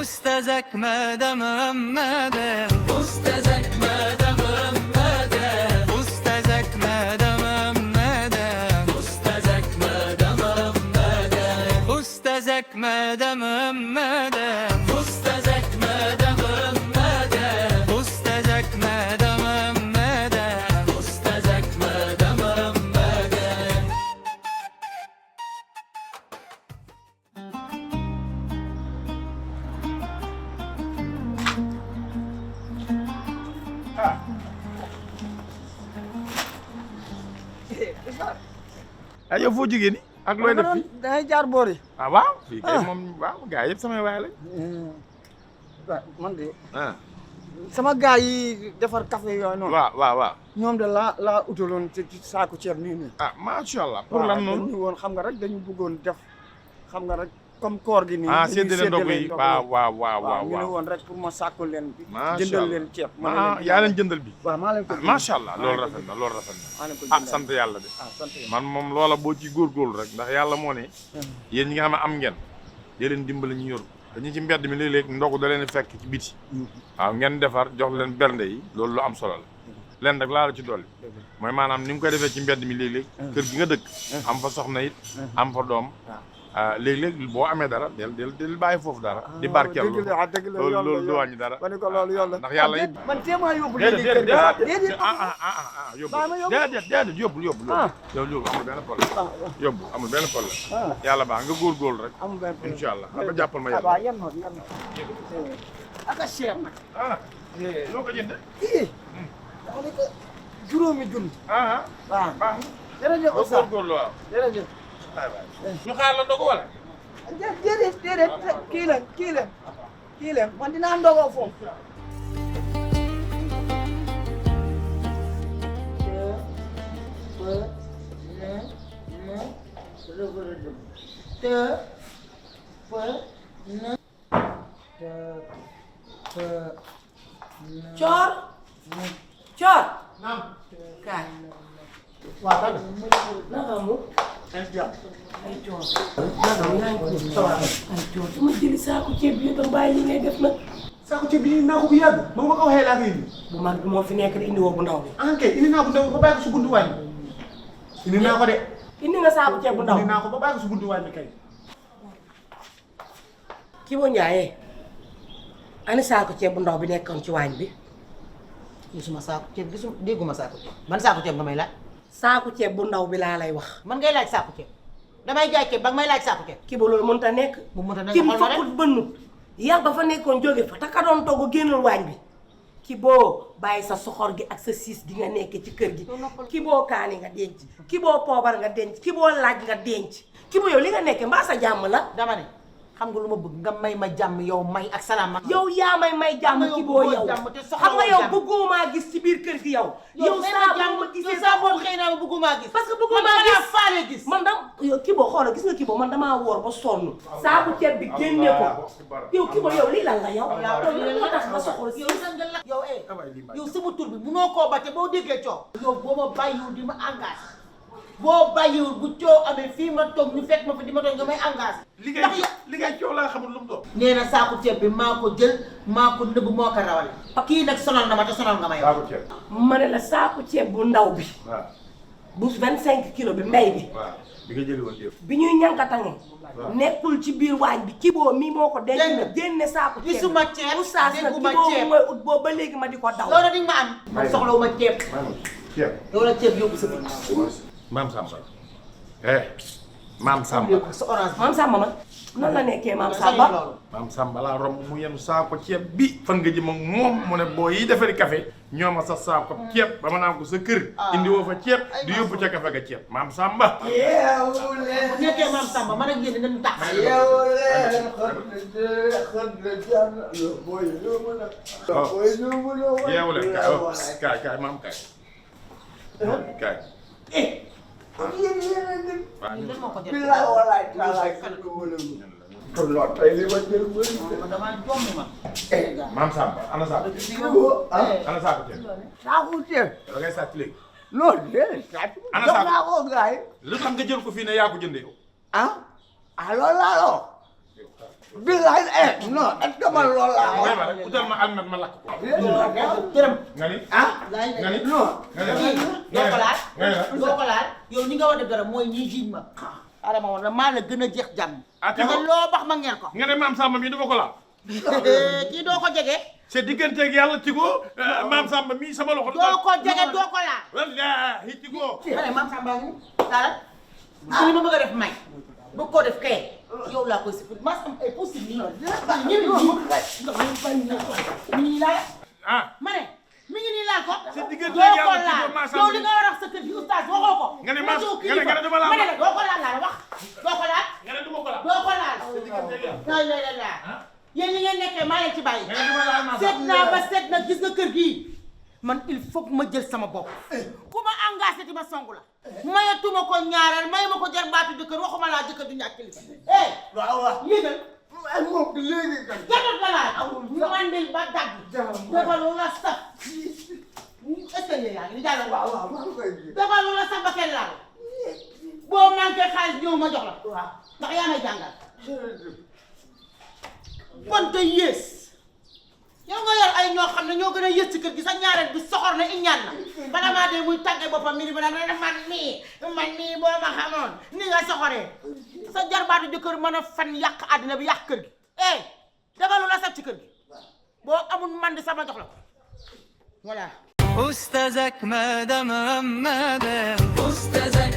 Ustazak madem Muhammad'e Ustazak madem Muhammad'e Ustazak madem Muhammad'e Ustazak madem Muhammad'e Ustazak madem Muhammad'e Ustazak madem Muhammad'e Ustazak madem Muhammad'e Ustazak madem Muhammad'e ah yow foo jógee ni ak looy def fii da ngay jaar boor yi. ah waaw fii kay moom waaw gars yëpp samay waay lañ man de ah sama gars yi defar café yooyu noonu. waaw ñoom de laa utaloon ci saako ceeb nii nii. ah macha allah pour lan noonu dañu woon xam nga rek dañu bëggoon def xam nga rek comme koor gi nii. ah séddale ndogu yi waaw ñu ne woon rek pour ma sàkku leen bi. macha jëndal allah leen ceeb. yaa leen jëndal bi waaw maa leen ko jëndal. macha allah loolu rafet na loolu rafet na maa leen ko ah jëndal. sant yàlla de sant yàlla. man moom loola boo ci góorgóorlu rek ndax yàlla moo ne yéen ñi nga xam ne am ngeen dee leen dimbali ñu yor dañu ci mbedd mi léeg-léeg ndogu da leen fekk ci biti waaw ngeen defar jox leen bernde yi loolu lu am solo la leen rek laa la ci dolli mooy maanaam ni nga koy defee ci mbedd mi léeg-léeg kër gi nga dëkk am fa soxna it am fa doom léeg-léeg boo amee dara del bàyyi foofu dara di barkeel loolu du wàññi dara ma ne ko loolu yoon la ndax yàlla it man téema yóbbu déedéet déedéet yóbbu déedéet yóbbu yow yóbbu amul benn problème yóbbu amul benn problème yàlla baax nga góorgóorlu rek amul benn problème incha allah nga jàppal ma yàlla waaw yan noonu ak a cher nag loo ko jënde dama ne ko juróomi junni waaw baax jërëjëf nga Oustaz góorgóorlu waaw jërëjëf ñu xaar la ndogu wala déedéet kii leen man dinaa ndogoo foofu Coor Coor kaay waaw tànn naka mu ay jàpp ay Coor naka mu yaa ngi ko ay Coor su ma jëli saako ceeb bi itam bàyyi li ngay def nag saako ceeb bi indi naa ko bu yàgg ba ma ko waxee laa koy indi bu mag bi moo fi nekk di indi woo bu ndaw bi ah kay indi naa ko ba bàyyi ko si buntu waañ bi indi naa ko de indi nga saako ceeb bu ndaw indi naa ko ba bàyyi ko si buntu waañ bi kay kii boo njaayee ani saako ceeb bu ndaw bi nekkoon ci waañ bi gisuma saako ceeb dégguma saako ceeb ban saako ceeb nga may laaj saako ceeb bu ndaw bi laa lay wax man ngay laaj saako ceeb damay jaay ceeb ba nga may laaj saako ceeb kii ba loolu mënut a nekk bu mënta nekk kim xool ma rek fakkut bënnut yar ba fa nekkoon jóge fa te ka doon togg génnul waañ bi ki boo bàyyi sa soxor gi ak sa siis gi nga nekk ci kër gi ki boo kaani nga denc ki boo poobar nga denc ki boo laaj nga denc ki boo yow li nga nekkee mbaa sa jàmm la dama ne xam nga lu ma bëgg nga may ma jàmm yow may ak salaam man yow yaa may jàmm ki boo yow xam nga yow bëggoo maa gis ci biir kër gi yow yow saa boo ma gisee saa boo xëy naa ma bëggu maa gis parce que bëggoo maa gis faale gis man dam yow ki boo xoolal gis nga ki boo man damaa woor ba sonn saaku ceeb bi génne ko yow ki boo yow lii lan la yow lan moo tax nga soxla si yow yow sama tur bi munoo koo bàcce boo déggee coow yow boo ma bàyyiwul di ma engagé boo bàyyiwul bu coow amee fii ma toog ñu fekk ma fi di ma toog nga may engagé li ngay coow laa xamul lu mu doon nee na saako ceeb bi maa ko jël maa ko nëbb moo ko rawale kii nag sonal na ma te sonal nga ma yow ma ne la saaku ceeb bu ndaw bi bu 25 kilos bi mbay bi bi nga jëli woon bi ñuy ñànkatange nekkul ci biir waañ bi kiboo mi moo ko denc na génne saaku ceeb gisuma ceeb oustaz nag dégguma kiboo ceeb mooy ut boobu ba léegi ma di ko daw loolu di nga ma am man soxlawuma ceeb ceeb yow la ceeb yóbbu sa maam Samba maam Samba yóbbu sa orange maam Samba ma nan la nekkee maam Samba maam Samba laa romb mu yenu saako ceeb bi fan nga jëm ak moom mu ne boo yi defari café ñooma sa saako ceeb ba ma naan ko sa kër indi woo fa ceeb di yóbbu ca café ga ceeb maam Samba bu nekkee maam Samba man ak yéen nañu tax yeewu leen kaay maam kaay lan moo ko jël kon loolu tey li ma jël bëri damaa jommi ma maam Samba ana saako ceeb ana saako ceeb saako ceeb da ngay sàcc léegi loolu déedéet ana jox saako naa ko gars yi lu tax nga jël ko fii ne yaa ko jëndee yow loolu laa la wax billahi non est-ce que man loolu laa wax. ma rek utal ma almet ma lakk ko. dërëm. nga ni ah nga ni non. doo ko laal doo ko laal yow ni nga war a def dara mooy ñii jiiñ ma adama woon la maa la gën a jeex jàmm te loo bax ma ngeen ko nga ne maam Samba mii dafa ko laal. kii doo ko jege c'est digganteeg yàlla Tigo maam Samba mii sama loxo. doo ko jege doo ko laal wallaahi Tigo. ma ne maam Samba ngi daal su li ma bëgg a def may bëgg koo def kay yow laa koy siffler maa am ay possible nii laal ah ma ne mi ngi nii laal ko c'est diggante doo ko yàlla laal Tigo maam Samba yow li nga war a wax sa kër gi oustaz waxoo ko nga ne ma nga ne dama laal ma ne la doo ko laal laa wax doo ko laal nga ne du ma ko laal. doo ko laal c'est digganteeg yàlla. la yéen li ngeen nekkee maa leen ci bàyyi nga ne dama laal maam seet naa ba seet na gis nga kër gii man il faut que ma jël sama bopp ku ma engagé ti ma songu la mayatuma ko ñaareel may ma ko jar baatu jëkkër waxuma laa jëkkër du ñàkk kilifa waaw waaw. yéegal moom léegi kat. jotut la laal mandil ba dagg defal lu la saf est-ce que yaa ngi ni jàllal waaw waaw maa ngi koy ji. defal lu la saf ba kenn laal boo manqué xaalis ñëw ma jox la waaw. ndax yaa may jàngal kon te yées yow nga yor ay ñoo xam ne ñoo gën a yées ci kër gi sa ñaareel bi soxor na iñaan na bala maa dee muy tàggee boppam mi ni ba naan man mii boo ma xamoon ni nga soxoree sa jarbaatu jëkkër mën a fan yàq àddina bi yàq kër gi dafa lu la saf ci kër gi boo amul man di sama jox la ko voilà أستاذك مدام غمادة أستاذك